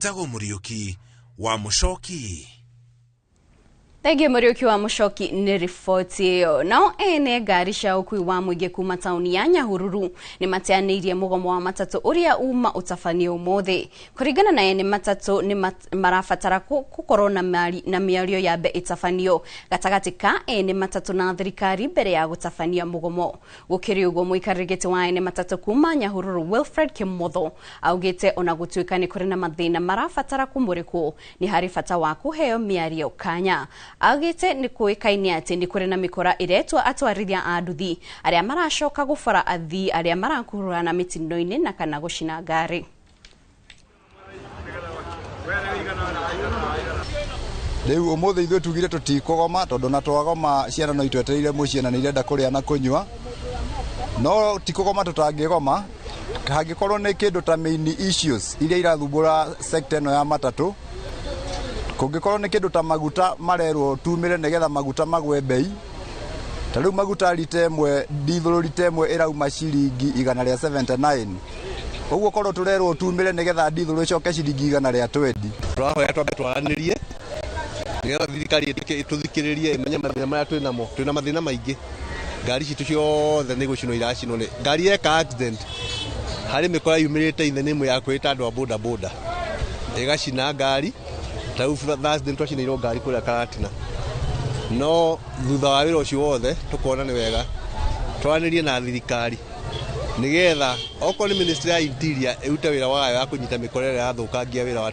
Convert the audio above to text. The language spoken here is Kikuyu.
Tagwo Muriuki wa Mucoki. Thengiũ Mũriũki wa Mũcoki nĩ riboti ĩyo. Nao ene ngari cia ũkui wa mũingĩ kuma taũni ya Nyahururu nĩ mateanĩirie mũgomo wa matatũ ũrĩa uma ũtabanio ũmũthĩ. Kũringana na ene matatũ nĩ marabatara gũkorwo na mĩario yambe ĩtabanio gatagatĩ ka ene matatũ na thirikari mbere ya gũtabania mũgomo. Gũkĩrĩ ũguo, mũikarĩri gĩtĩ wa ene matatũ kuma Nyahururu Wilfred Kimotho augĩte ona gũtuĩka nĩ kũrĩ na mathĩna marabatara kũmũrĩkwo, nĩ harĩ bata wa kũheo mĩario kanya. Augĩte nĩ kũĩkaine atĩ nĩ kũrĩ na mĩkora ĩretwo atwarithia a nduthi arĩa maracoka gũbora athii arĩa marakuruhana mĩtino-inĩ na kana gũcina ngari. Rĩu ũmũthĩ ithuĩ tugire tũtikũgoma tondũ na twagoma ciana no itwetereire mũciĩ na nĩ irenda kũrĩa na kũnyua, no ti kũgoma tũtangĩgoma hangĩkorwo nĩ kĩndũ ta main issues iria irathumbũra sector ĩno ya matatũ. Kũngĩkorwo nĩ kĩndũ ta maguta marerwo tumĩre nĩgetha maguta magwe bei, ta rĩu maguta rita ĩmwe ndithũrũ rita ĩmwe ĩrauma ciringi 179, ũguo korwo tũrerwo tumĩre nĩgetha ndithũrũ ĩcoke ciringi 120. Tũrahoya twambe twaranĩrie nĩgetha thirikari ĩtũthikĩrĩrie ĩmenye mathĩna marĩa twĩ namo. Twĩna mathĩna maingĩ, ngari citũ ciothe nĩ gũcinwo iracinwo nĩ ngari yeka accident harĩ mĩkora yumĩrĩte ithe nĩ ĩmwe ya kwĩta andũ a boda boda ĩgacina ngari. Ta rĩu Thursday nĩtwacinĩirwo ngari kũrĩa Karatina, no thutha wa wĩra ũcio wothe tũkona nĩ wega twaranĩrie na thirikari nĩgetha okorwo nĩ Ministry ya Interior ĩrute wĩra wayo ya kũnyita mĩkora ĩrĩa yathũkangia wĩra wa